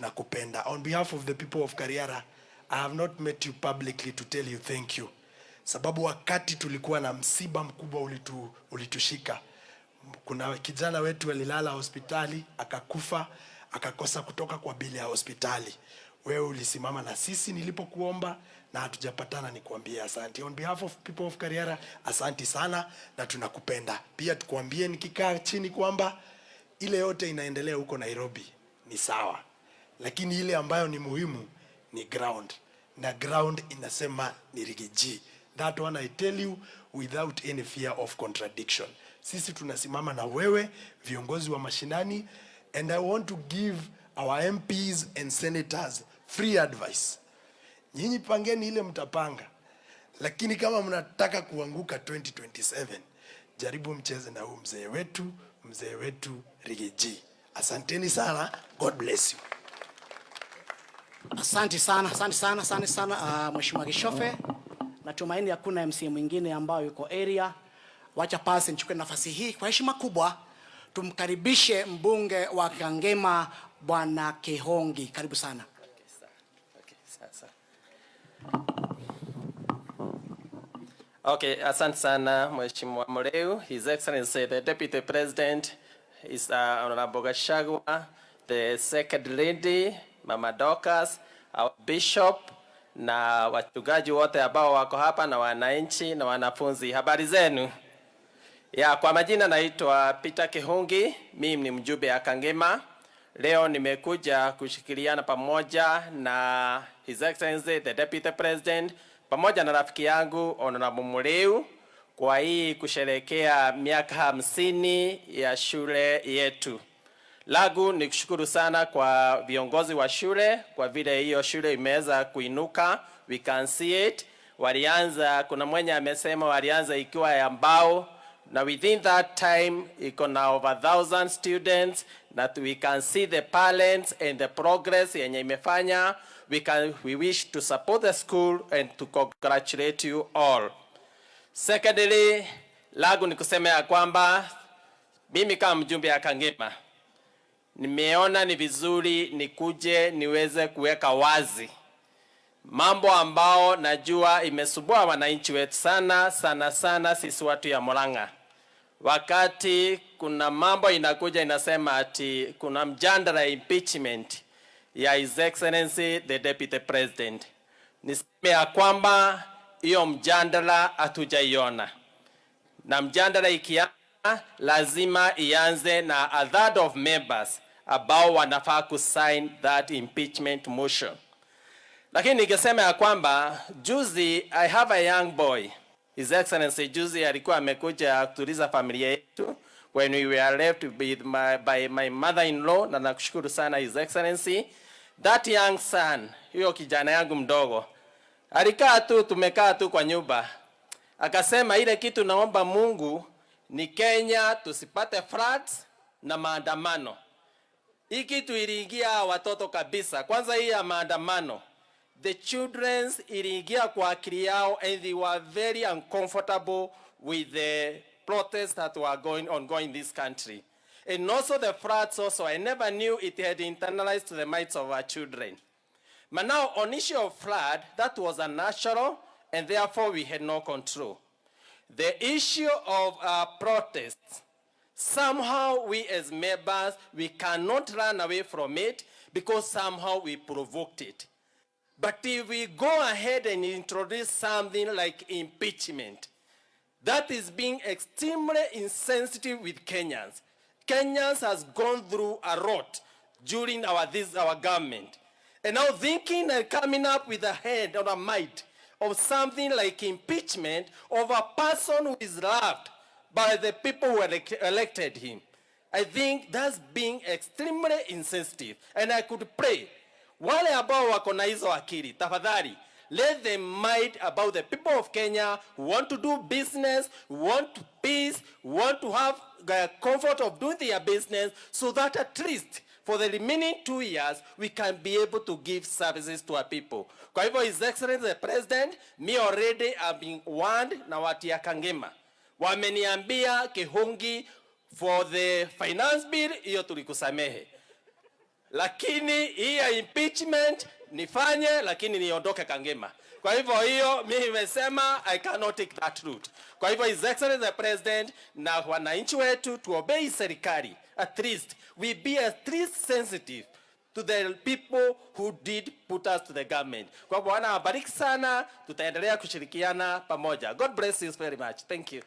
Tunakupenda. On behalf of the people of Kariara, I have not met you publicly to tell you thank you, sababu wakati tulikuwa na msiba mkubwa ulitushika. Kuna kijana wetu alilala hospitali akakufa, akakosa kutoka kwa bili ya hospitali. Wewe ulisimama na sisi nilipokuomba na hatujapatana, nikuambie asante. On behalf of people of Kariara, asanti sana na tunakupenda. Pia tukuambie nikikaa chini kwamba ile yote inaendelea huko Nairobi ni sawa, lakini ile ambayo ni muhimu ni ground, na ground inasema ni Riggy G. That one I tell you without any fear of contradiction. Sisi tunasimama na wewe, viongozi wa mashinani, and I want to give our MPs and senators free advice. Nyinyi pangeni ile mtapanga, lakini kama mnataka kuanguka 2027, jaribu mcheze na huu mzee wetu Riggy G. Asanteni sana, God bless you. Asante sana, asante sana, asante sana, Mheshimiwa Gichofe. Natumaini hakuna MCA mwingine ambayo yuko area. Wacha pasi nichukue nafasi hii kwa heshima kubwa tumkaribishe mbunge wa Kangema, Bwana Kihongi. Karibu sana. Okay, sasa. Okay, asante sana, Mheshimiwa Mureu. His Excellency the Deputy President is Honorable Gachagua, the Second Lady Mama Dorcas, our Bishop na wachungaji wote ambao wako hapa na wananchi na wanafunzi. Habari zenu? Ya, kwa majina naitwa Peter Kihungi, mimi ni mjumbe ya Kangema. Leo nimekuja kushirikiana pamoja na His Excellency the Deputy President pamoja na rafiki yangu Honorable Mureu kwa hii kusherehekea miaka 50 ya shule yetu. Langu ni kushukuru sana kwa viongozi wa shule kwa vile hiyo shule imeweza kuinuka, we can see it. Walianza, kuna mwenye amesema walianza ikiwa ya mbao na within that time iko na over 1,000 students, that we can see the parents and the progress yenye imefanya. We wish to support the school and to congratulate you all. Secondly, langu ni kusema ya kwamba mimi kama mjumbe ya Kangema nimeona ni vizuri nikuje niweze kuweka wazi mambo ambao najua imesumbua wananchi wetu sana sana sana, sisi watu ya Murang'a. Wakati kuna mambo inakuja inasema ati kuna mjadala ya impeachment ya His Excellency the Deputy President, niseme ya kwamba hiyo mjadala hatujaiona, na mjadala ikianza lazima ianze na a third of members ambao wanafaa kusign that impeachment motion. Lakini ningesema ya kwamba juzi, I have a young boy. His Excellency juzi alikuwa amekuja kutuliza familia yetu when we were left by my mother-in-law, na nakushukuru sana, His Excellency. That young son, huyo kijana yangu mdogo alikaa tu, tumekaa tu kwa nyumba, akasema ile kitu naomba Mungu ni Kenya tusipate floods na maandamano. Hii kitu iliingia watoto kabisa. Kwanza hii ya maandamano, the children's iliingia kwa akili yao and they were very uncomfortable with the protests that were going ongoing in this country. And also the floods also, I never knew it had internalized to the minds of our children. But now on issue of flood, that was a natural and therefore we had no control. The issue of protests, somehow we as members, we cannot run away from it because somehow we provoked it. But if we go ahead and introduce something like impeachment, that is being extremely insensitive with Kenyans. Kenyans has gone through a lot during our government. And now thinking and coming up with a head or a mind of something like impeachment of a person who is loved by the people who elected him, I think that's being extremely insensitive. And I could pray, wale ambao wako na hizo akili, tafadhali, let them mind about the people of Kenya who want to do business, who want peace, who want to have the comfort of doing their business, so that at least for the remaining 2 years we can be able to give services to our people. Kwa hivyo, His Excellency the President, me already have been warned na watu ya Kangema. Wameniambia, "Kihungi, for the finance bill hiyo tulikusamehe. Lakini hii ya impeachment nifanye, lakini niondoke Kangema. Kwa hivyo hiyo mimi nimesema I cannot take that route. Kwa hivyo, His Excellency the President na wananchi wetu, tuobey serikali. At least we be at least sensitive to the people who did put us to the government. Kwa Bwana awabariki sana, tutaendelea kushirikiana pamoja. God bless you very much. Thank you.